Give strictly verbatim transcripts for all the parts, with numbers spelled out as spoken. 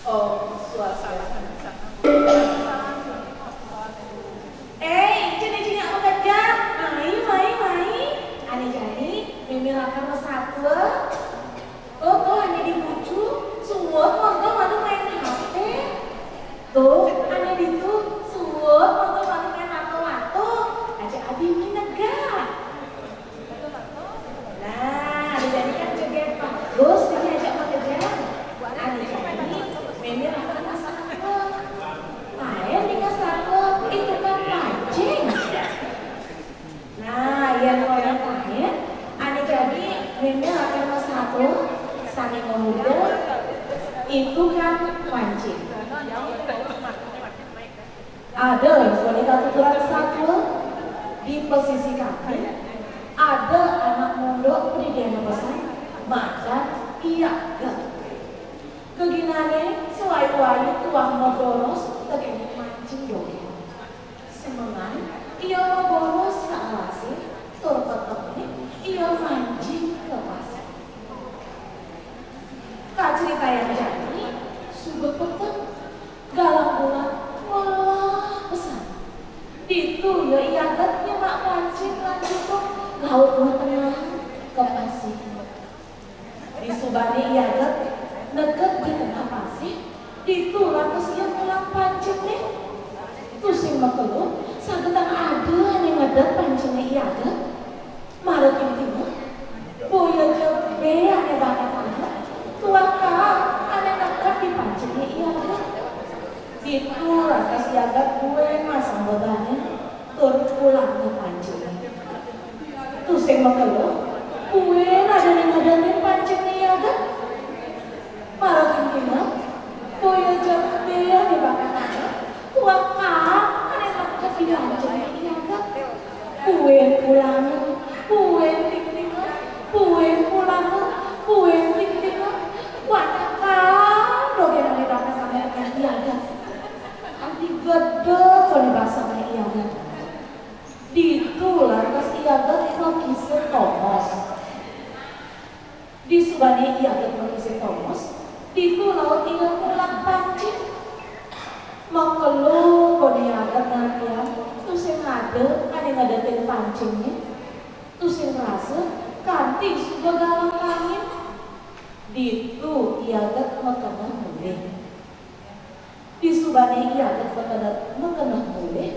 Oh, suasana. Eh, cini-cini aku kerja. Mai, mai, mai. Ane jani, meme lakar mesatue. Oh, tuh ane dibucu, suwet nonton madu main H P. Tuh, ane ditu, suwet nonton madu main lato-lato. Aja abi minega. Nah, ane jani kan joget bagus, ini ajak pekerjaan. Ane jani, meme lakar mesatue. Main di kasatue, itu kan pancing. Nah, ya kalau yang lain, ane jani meme lakar mesatue, sane memuda, itu kan pancing. Ada boneka tuturan satue di pesisi kaki, ada anak mondok di dene pesan, madan Iyaget. Keginane sewai-wai tuah maboros tekene mancing dogen. Semengan ia maboros ka alase, tur petenge ia mancing ka pasir. Kacaritayang jani, suba peteng, galang bulan melah pesan. Ditu ia Iyaget nyemak pancing lan jutung laut matenang ka pasir. Disubane Iyaget neked di tengah pasir, ditu lantas ia ngulang pancingne. Tusing makelo, sagetang ada ane ngedot pancingne Iyaget. Mara tingtinga, boya jebeg ane bakatanga, tuah kaang ane neked di pancingne Iyaget. Ditu lantas Iyaget buin masang bebane, tur pulanga pancingne. Tusing makelo, buin ada ane ngedotin pancingne Iyaget. Mara tingtinga, boya jebeg ane bakatanga, tuah kaang ane neked di pancingne Iyaget. Buin pulanga, buin tingtinga, buin pulanga, buin tingtinga. Watak kaang dogen ane bakatanga teked Iyaget. Adi gedeg kone basangne Iyaget. Ditu lantas Iyaget makise tongos. Disubane Iyaget makise tongos, ditu laut ia ngulang pancing. Makelo kone Iyaget ngartiang, tusing ada ane ngedotin pancingne. Tusing rasa kanti suba galang angin. Ditu Iyaget makeneh mulih. Disubane Iyaget makeneh, makeneh mulih,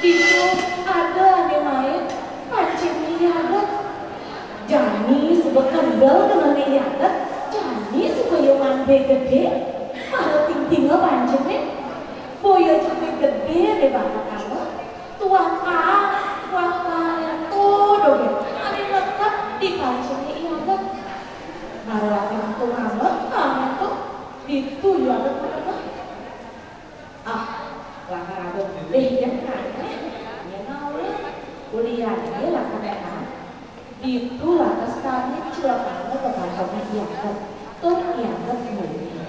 ditu ada ane main pancingne Iyaget. Jani suba kendel kenehne Iyaget, jani suba ia mambe gede, mara tingtinga pancingne. Boya jebeg gede ane bakatanga, tuah kaang, tuah kaang ento dogen ane neked di pancingne Iyaget. Mara lakar ento ngameh, ngameh ento. Ditu Iyaget makeneh. Ah, lakar ada mulih jang ngameh. Nyén maulah. Ulian ia lakar ngameh. Ditu lantas kangin cilakane ka kantorne Iyaget. Tur Iyaget mulih.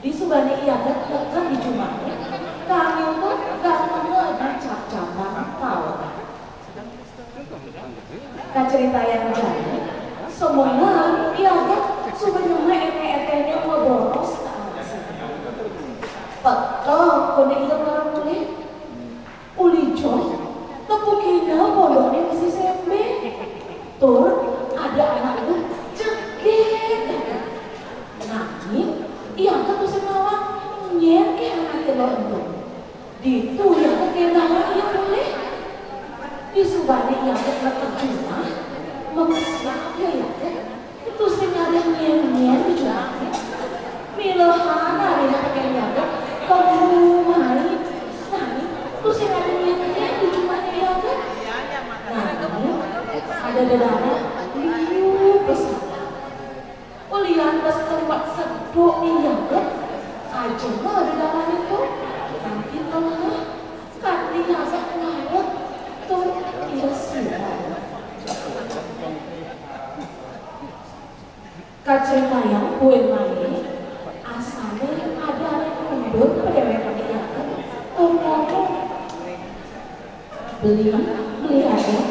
Disubane Iyaget neked di jumahne, kangin tur gantenga adi cap-capan paoran. Kacaritayang jani, semengan Iyaget suba nyemak eteh-etehne maboros ka alase. Peteng kone ia mara mulih. Uli jok, tepukina pondokne masi sembe. Tur ada anak luh jegeg. Nanging Iyaget tusing nawang nyén ké anake luh ento. Ditu Iyaget ngendahang ia mulih. Disubane Iyaget neked jumah, makesiab ia Iyaget. Tusing ada nyén-nyén di jumahne. Milehan arina tekén Iyaget, kemu mai. Nanging tusing ada nyén-nyén di jumahne Iyaget. Nanging ada dedara liu pesan. Ulian bes tempat seduk ni Iyaget, ajeng dedarane to, kanti tengah, kanti Iyaget ngaret, tur ia silau. Kacaritayang buin malih, asale ada ane nundun padewekane Iyaget tur ngomong, "Beli, Beli Aden,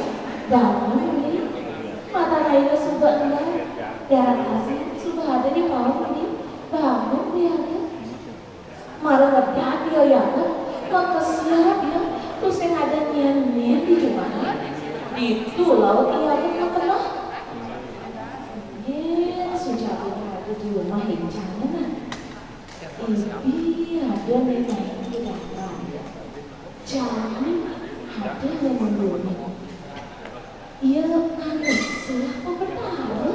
bangun, Beli. Mata raina suba endar, darah kasih suba ada di pauh, Beli. Bangun, Beli Aden." Mara ngedap ia, ia, makesiab ia, tusing ada nyen-nyen di jumahnya. Ditu laut ia, makena. Yén Sujatiné ada di umah, incannya nah. Ibi ada né main di dalam. Jani ada né nundungi. Ia manusia apa betara?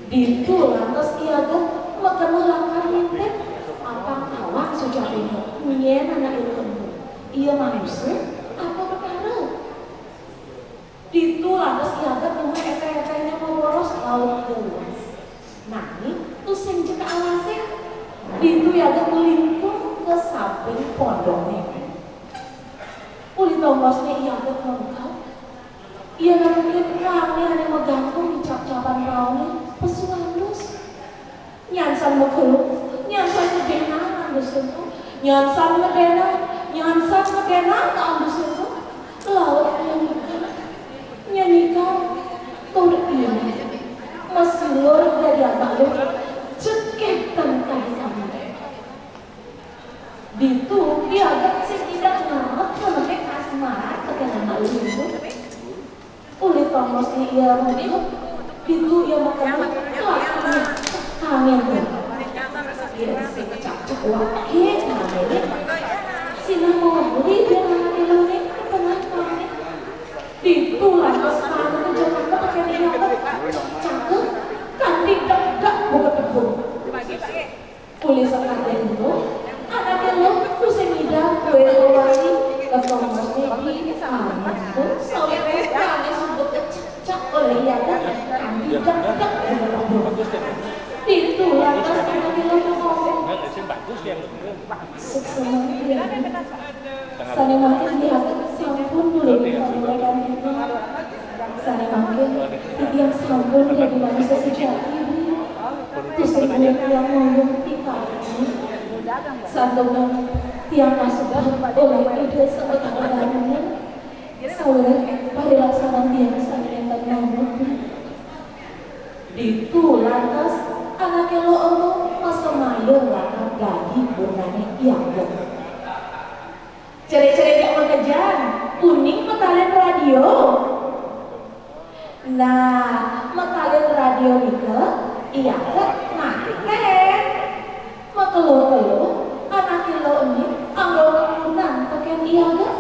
Ditu lantas ia gén makena lakar ngintip, apang tawang Sujatiné, nyén anak ilmu. Ia manusia apa betara? Ditu lantas ia gén nemu étéh-étéhné maboros laut ia luas. Nanging tusing ja ka alasé. Ditu ia gén nglingkung ka samping pondokné. Uli tongosné ia gén mengkal. Ia nemuin rangé ané magantung di cap-capan praoné, pesu andus. Nyansan makeluk, nyansan ngedénang andusé to. Nyansan ngedénang, nyansan ngedénang andusé to. Laut nya nikal, nya nikal, tur ia masilur dadi anak luh, jegétan kadi-kadi. Ditu ia gén sing idak ngarep ngenék kasmaran tekén anak luh to. Uli tongosné ia ruguh, ditu ia makena lakar angin. Ia sing cak-cak waké tangané. Sinah mawali ia anak luhné ka tengah tangané. Ditu lantas tangan ka Jakarta tekén ia gén cak-cak kanti dagdag buka tepung. Uli sakadi ento, anaké luh tusing ngidang kué kuali ka tongosné di anak to, sawiréh ané suba kecak olih ia gén kanti dagdag di lembur. Ditu lantas anaké luh ngomong, "Suksma, sané mangkin ia gén sampun nulungang kami kanti." Sané mangkin, titiang sampun dadi manusa sujati, Bli. Tusing buin tiang ngoyong pikayun. Santukan tiang kasebut olih Ida Sang Hyang Widi Wasa. Sawiréh parilaksanan tiang sané nénten manut, Bli. Ditu lantas anaké luh ento masemaya lakar dadi purnané I Ageng. Ciri-ciri jak makejang, uning matalin radio. Nah, matalin radio nika, I Ageng matén. Makelo-kelo, anaké luh ené anggon kurenan tekén I Ageng.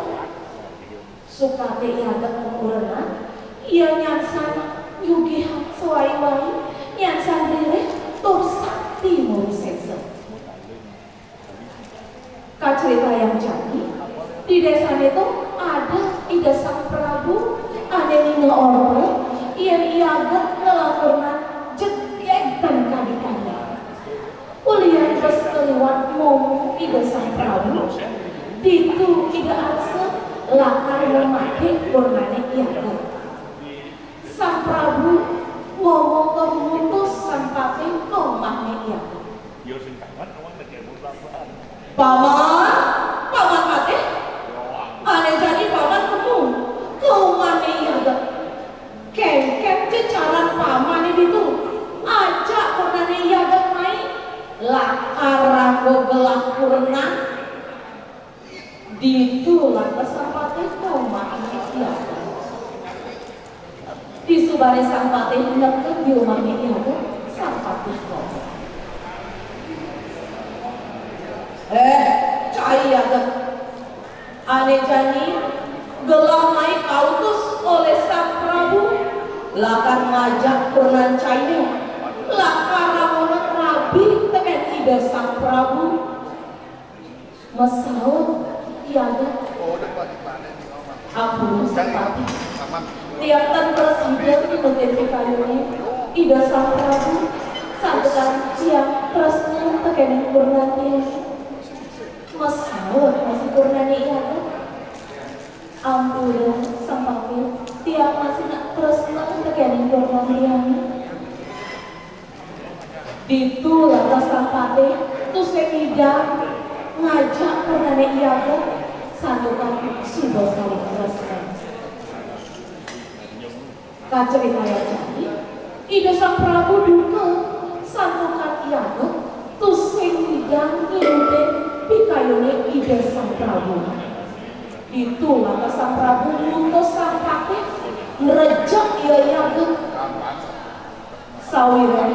Sukaté I Ageng kurenan, ia nyansan nyugihang sawai-wai, nyansan ririh tur sakti mawisésa. Kacritayang jani, di désané to ada Ida Sang Prabu ané ningeh orta yén I Ageng nglakonan jegétan kadi-kadi. Ulian bes kaliwat momo Ida Sang Prabu, ditu Ida arsa lakar mamatik purnané I Ageng. Sang Prabu ngomong tur ngutus Sang Patih ka umahné I Ageng. "Paman, Paman Patih, ané jani Paman kemu ka umahné I Ageng. Kénkén ja caran Pamané ditu, ajak purnané I Ageng mai, lakar rangga gelah purna." Ditu lantas Sang Patih ka umahné I Ageng. Disubané Sang Patih neked di umahné I Ageng, Sang Patih ngomong, "Éh, cai I Ageng. Ané jani gelah mai kautus olih Sang Prabu, lakar ngajak purnan cainé, lakar rangga rabi tekén Ida Sang Prabu." Masaut I Ageng, "Ampura, Sang Patih. Tiang tan prasida nurutin pikayuné Ida Sang Prabu, santukan tiang tresna tekéning purnan tiang." Masaut masih purnané I Ageng, "Ampura, Sang Patih, tiang masih nak tresna tekéning purnan tiang." Ditu lantas Sang Patih tusing ngidang ngajak purnané I Ageng, santukan suba saling tresna. Kacritayang jani, Ida Sang Prabu duka, santukan Iyaga tusing ngidang nginutin pikayuné Ida Sang Prabu. Ditu lantas Sang Prabu ngutus Sang Patih ngrejek ia Iyaga. Sawiréh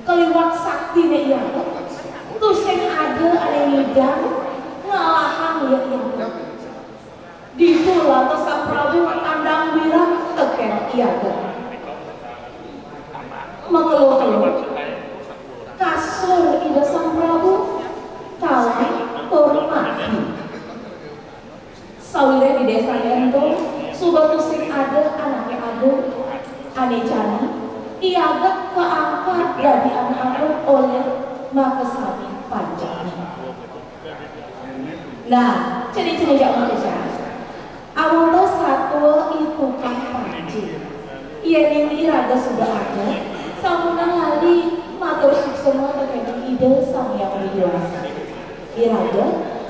kaliwat saktiné Iyaga, tusing ada ané ngidang ngalahang ia Iyaga. Ditu lantas Sang Prabu andang wirang tekén Iyaga. Makelo-kelo, kasur Ida Sang Prabu kalih tur mati. Sawiréh di désané ento, suba tusing ada anaké agung, ané jani Iyaga kaangkat dadi anak agung olih makasami panjak. Nah, ceningak-ceningak manusa. Amonto satua i tukang panci. Yéning iraga suba ada, sampunang lali matur suksma tekén Ida Sang Hyang Widhi Wasa. Iraga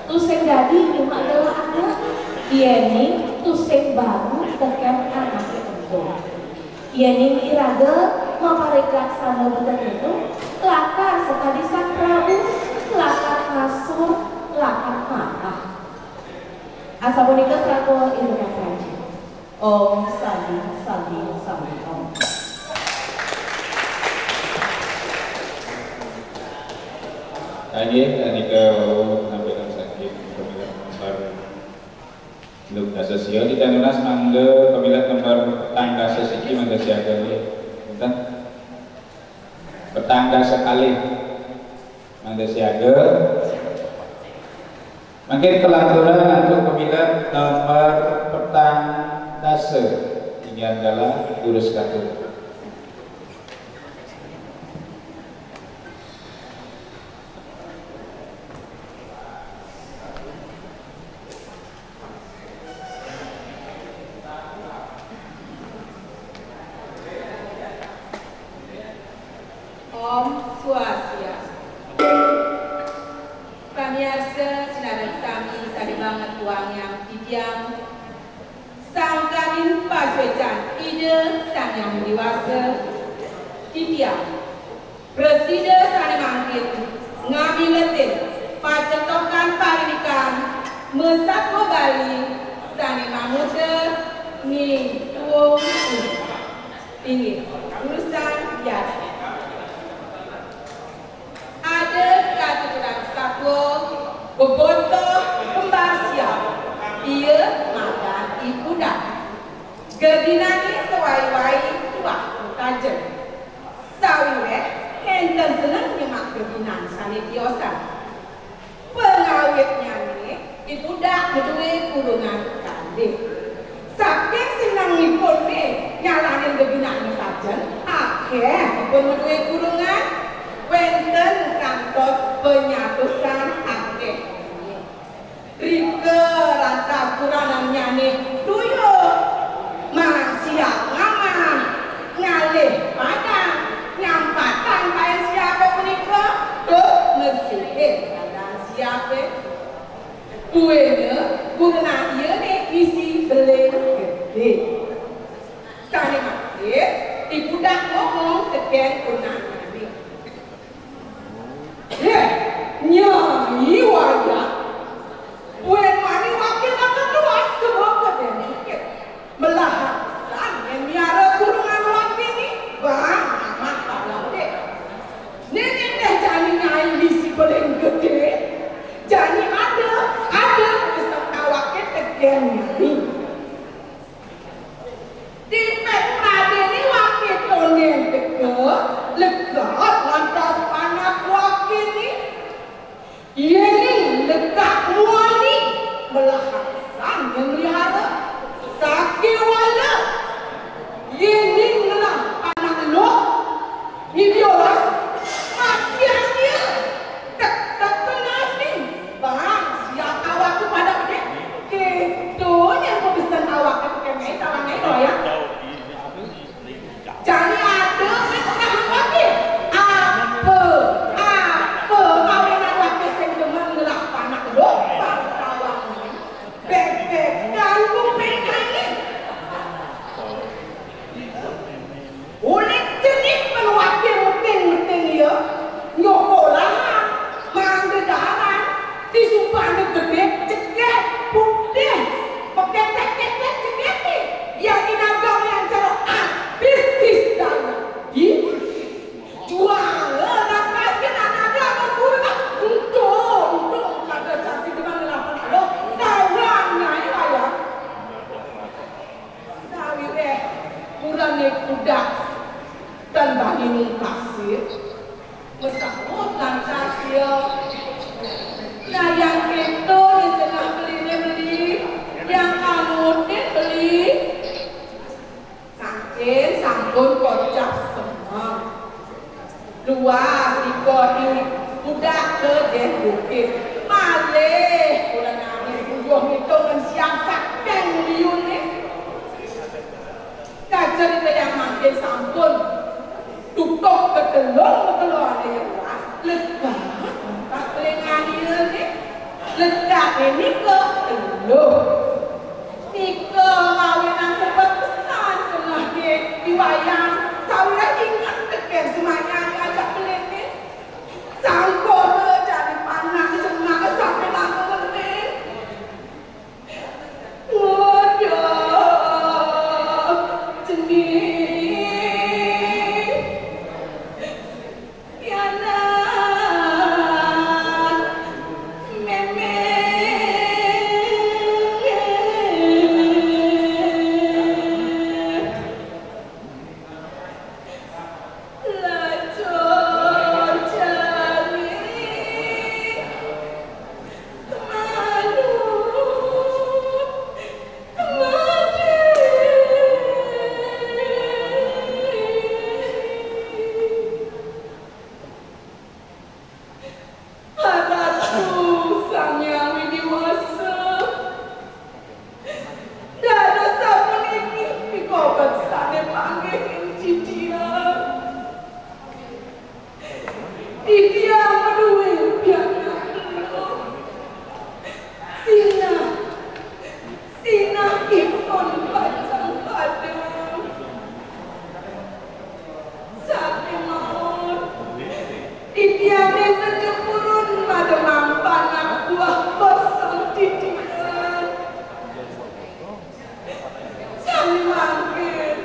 tusing dadi nyemak gelah anak, yéning tusing bangun tekén anaké ento. Yéning iraga maparik laksana buka kéto, lakar sakadi Sang Prabu, lakar kasur, lakar mapah. Asapunika satua Ida Sang Prabu. Om Santi, Santi, Santi Om. Inggih, nika wau penampilan saking pemilihan nomor Duk dasa sia, Ida nunas mangga pamilet nomor petang dasa siji mangga siaga nggih. Pinten? Petang dasa kalih mangga siaga. Mangkin kelanturan antuk pamilet nomor petang dasa. Inggihan kala durus katur. Om Swastiastu. Pamiarsa sinareng sami sané banget wangiang titiang, sangkaning pasuécan Ida Sang Hyang Widhi Wasa, titiang prasida sané mangkin ngamiletin pacetokan parindikan masatua Bali sané mamuda Mituwung. Inggih, urusan biasa. Ada katuturan satua bebotoh kembar siam, ia madan I Pudak. Geginané sawai-wai tuah tajén. Sawiréh nénten seneng nyemak geginan sané tiosan. Pangawitnyané, I Pudak madué kurungan kalih. Saking senengipuné nyalanin geginané tajén, akéh ipun madué kurungan, wénten kantos panyatusan akéh. Rika lantas kuranannyané duyung, masiat ngamah, ngalih padang, nyampatang pain siapé punika, tur ngresihin padang siapé. Buina kurenan iané misi beling gedé. Sané mangkin, I Pudak ngomong tekén kunannyané. Héh, Nyai Wayan, buin mani wakil akan luas ke bawah dikit. Melahan pisan yén miara kurungan wakil ni, bang amat pada dek. Néné téh jani nyai misi beling gedé, jani ada, ada peserta wakil tekén nyai. Timpéh pradéné wakil tondén teka, lega Tan bani nungkasé, masaut lantas ia. Nah, yang kéto di tengah beliné beli, yang anuné beli. Mangkin sampun kocap semeng. Luas iko i budak ke jeh bukit. Malih kula nami buyuh ngitung siang saking liuné. Kacerita yang mangkin sampun tutup ketelung ketelung ada yang luas. Letak pas pelengan dia ni. Letak ini ke telung. Nika mawinan sebet pesan tengah nggih di wayang. Sawireh inget teken semaya diajak beli nggih. Sangkola jani panak semak sampai lama menit. Waduh, cening. Kianan mémé. Lacur jani malu mati. Ratu Sang Hyang Widi Wasa, dados sapuniki pikobet sané panggih ing titiang. Titiang madué pianak telu. Sinah, sinah ipun pacang padem. Saking mawon, titiang nénten nyepurun mademang panak buah basa titiang. Sané mangkin,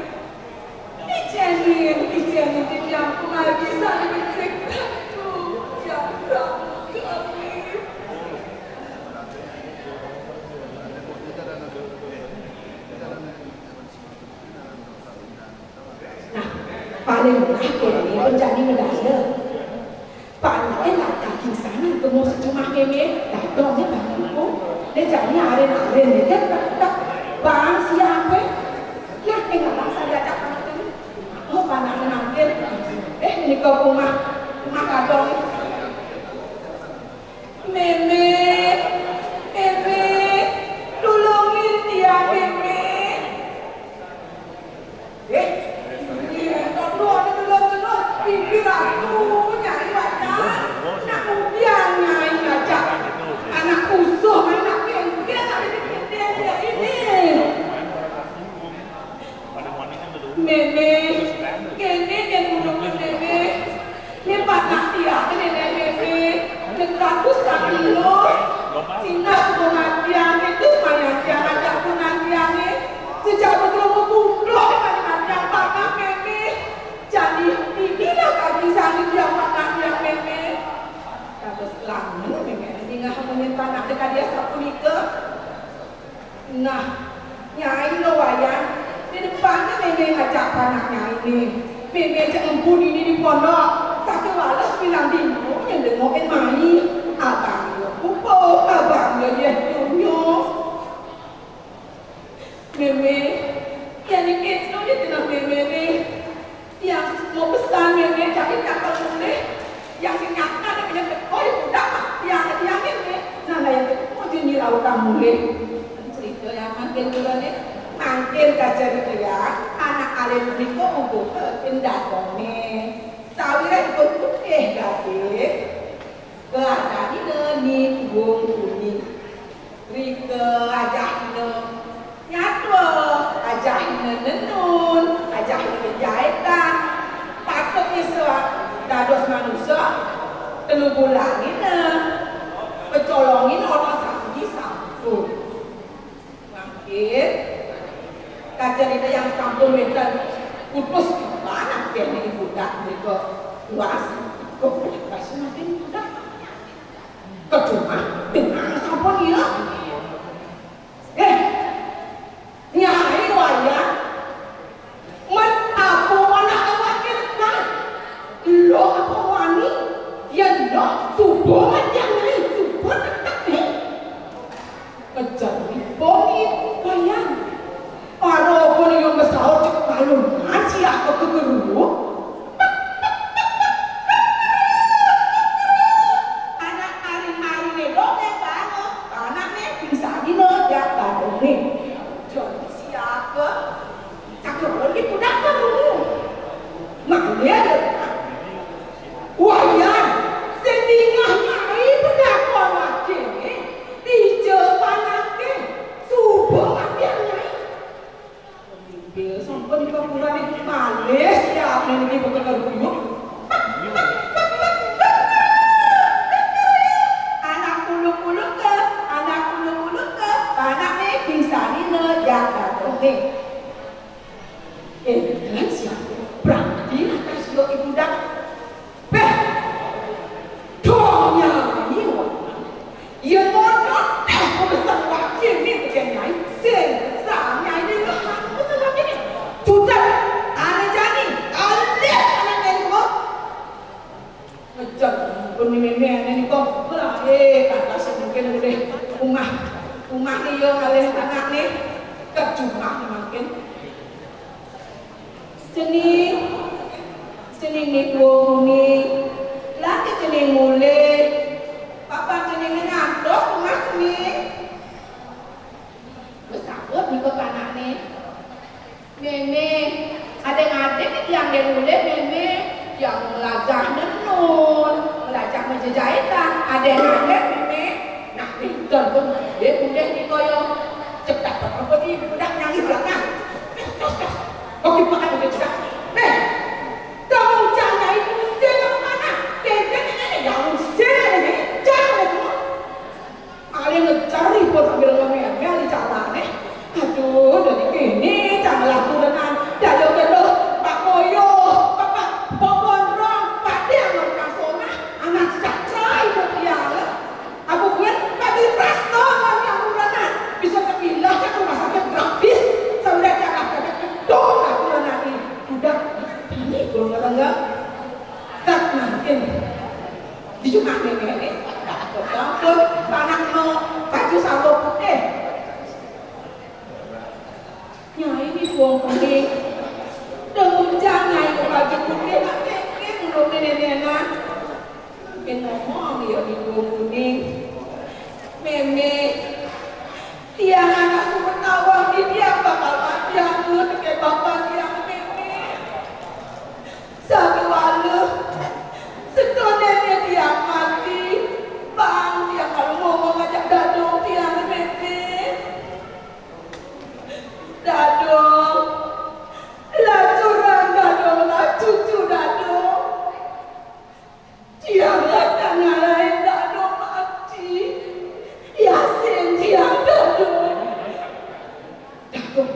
icénin, icénin titiang kumargi sané becik Ratu Hyang Prabu kami. Nah, paling murah kéné pun jani medaya. Panaké nak daging sanan kemo sejumah mémé, dadongé banyak kok. Né jani aren-aren né kan tak tak bang siapa? Nah, tinggal bangsa diajak panak ini. Oh, panak menangkir. Eh, ini kau rumah, rumah kadong. Mémé, mémé, tulungin dia, mémé. Eh, iya, tondo ada telur-telur, pipi ratu, nyai wajan. Nak udian nyai ngajak anak usuh, anak kengkeng, anak kengkeng dia ini. Mémé, kéné yén ulun mémé. Né panak tiang né mémé. Né ratus kaki lo. Sinah sudah matian itu semayang tiang ajak punang tiang né. Sejak betul kuplok mati matian panak mémé. Jadi inilah kaki sani tiang panak tiang mémé. Kados langen mémé ningah munyin panak dék dia sapunika. Nah, nyai lo wayan, di depannya mémé ngajak panak nyai né. Mémé cek empu dini di pondok, satu wales bilang dino yang dengokin mai. Abang lo pupo, abang lo dia tunyo. Mémé, ya ni kéto dia tenang mémé né. Tiang mau pesan mémé, jadi nyakal mulih. Yang sing nyakal yang punya teko ya udah, tiang tiang mémé. Nah, lah yang teko jadi nyirau kamu mulih. Cerita yang mangkin kula né, mangkin kacerita ya, anak alim punika uga kendakone. Sawireh pun putih gadis, keadaanina ni tuwung kuning. Rika ajahina nyatwa, ajahina nenun, ajahina jahitan. Patut nyesel dados manusa, telu bulanina pecolongin ana sami sampun. Mangkin kacerita yang sampun wénten putus manah déning budak menika. Luas kok kasih makin budak. Kecuma dengan sampun iya. Eh, nyai wayan. Men aku anak lelaki, Nang ini bukan lagu yuk. Anak kuluk-kuluk ke, anak kuluk-kuluk ke, anak nih bisa nih ngejak nih. Eh, beneran siapa? Berarti atas yo ibu dah. Beh, dongnya ini wah. Iya, ngono, eh, kok besar wakil nih, bukan nyai. Sing, besar nyai ini, wah, besar wakil nih. Sudah, ane jani, alih anak nyai kok. Ngejar, pun ini nenek ini kok. Lah, eh, kata sih mungkin udah rumah, rumah nih yo, alih anak nih. Kejumah nih mungkin. Cening, cening ni tuong ni, lagi cening mulih, papan cening ni ngantuk, mas ni. Besaut ni ke panak ni. Mémé, adéng-adéng ni tiang dén mulih, mémé. Tiang melajah nenun, melajah menjejaitan, adéng-adéng, mémé. Nah, pinter pun, dia mulih ni koyo. Cepat apa ni, budak nyanyi belakang. Oke, makan oke, cepat. Méh, kamu jangan itu, saya mana? Tenda ini, ya, saya ini, jangan itu. Ada yang ngejar ribut sambil ngemel-ngemel di jalan, eh. Aduh, dari ini, jangan laku dengan. Dalam betul, Pak Koyo, Pak, Pak, Pak Gondrong, Pak Tiang, Pak Sonah, anak sejahtera itu dia, eh. Aku buat Pak Dimas, tolong yang murah, nah. Bisa terpindah ke rumah sakit gratis. Sampai dia akan ada gedung, aku nanti. Udah, ini belum ngerenggang. Tak nanti. Di rumah nenek, eh, takut, takut. Anak mau baju sawo putih. Nyai ni tuong kuning. Dah hujan nyai ke baju putih, nak kekek belum nenek-nenek. Mungkin ngomong dia ni tuong kuning. Mémé, tiang anak sumber tawang di tiang bakal mati aku, teke bapak tiang mémé. Satu waluh, setonene tiang mati, bang tiang kalau ngomong ngajak dadong tiang mémé. Dadong, lacuran dadong, lah cucu dadong. Tiang datang ngalahin dadong mati. Yasin tiang dadong. Dadong,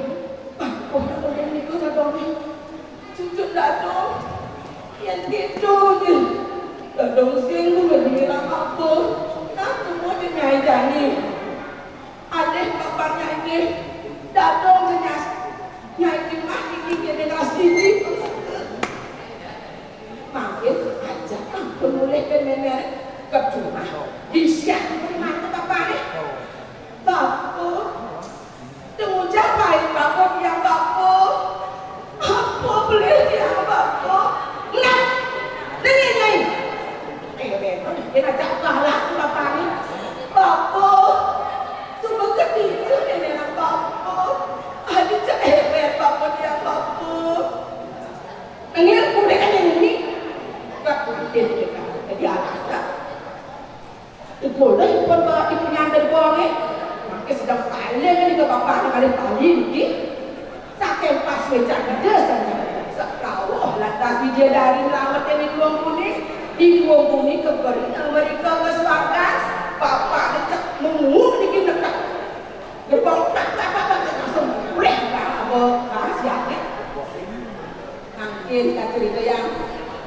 bangkok dadong niku dadong ni. Cucu dadong. Yang gitu ni. Dadong sing mengira apa. Nah, semua dia nyai jani. Adeh bapaknya ini dadong jenyas. Nyai Timah ini generasi ini. Makin aja ampun mulai ke nenek ke rumah. Disiap rumah ke bapak eh. Bapak. Temu japai bapak yang bapak. Apa boleh dia bapak? Nah, nenek nyai. Eh, betul. Dia ajak kalah ke bapak ni. Bapak. Cuma ketiga nenek bapak. Ada cek hebat bapak dia bapak. Angin kulit angin ini. Gak kulit dia. Jadi alasan. Boleh pun bawa ibu nyantar boleh. Maka sedang paling ini ke bapak ni kali paling ni. Saking pas mecak ide sana. Serawah lantas dia dari melamar di tuang kuning. Di tuang kuning ke beri mereka ke suarga. Bapak ni cek menguk ni kena tak. Gerbong tak tak tak tak langsung boleh bawa siapa. Mangkin kacerita yang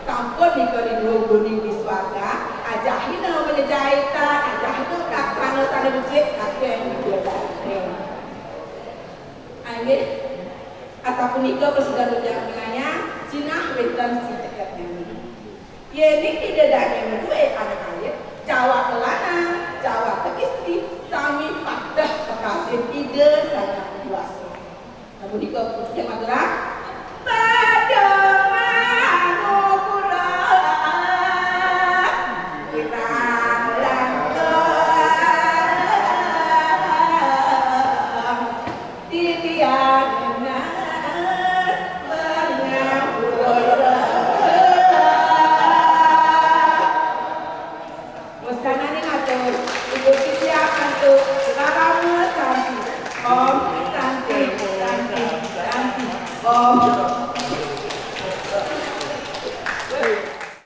sampun nika rindu guni di swarga, ajahi nama menjaitan, ajahi tu laksana sana becik, tapi yang rindu dah. Anggih, atapunika prasida rujak menaya, sinah wénten sing ceket nyanyi. Yéning Ida Dané nduwé anak alit, jawata lanang, jawata istri, sami padah kekasih Ida Sang Hyang Widhi Wasa. Sapunika punika matur, padang manukuran kirang langkung titiang pangapura. Wusanané matur, ibu sisya antuk parama santi. Om santi, santi, santi. Om.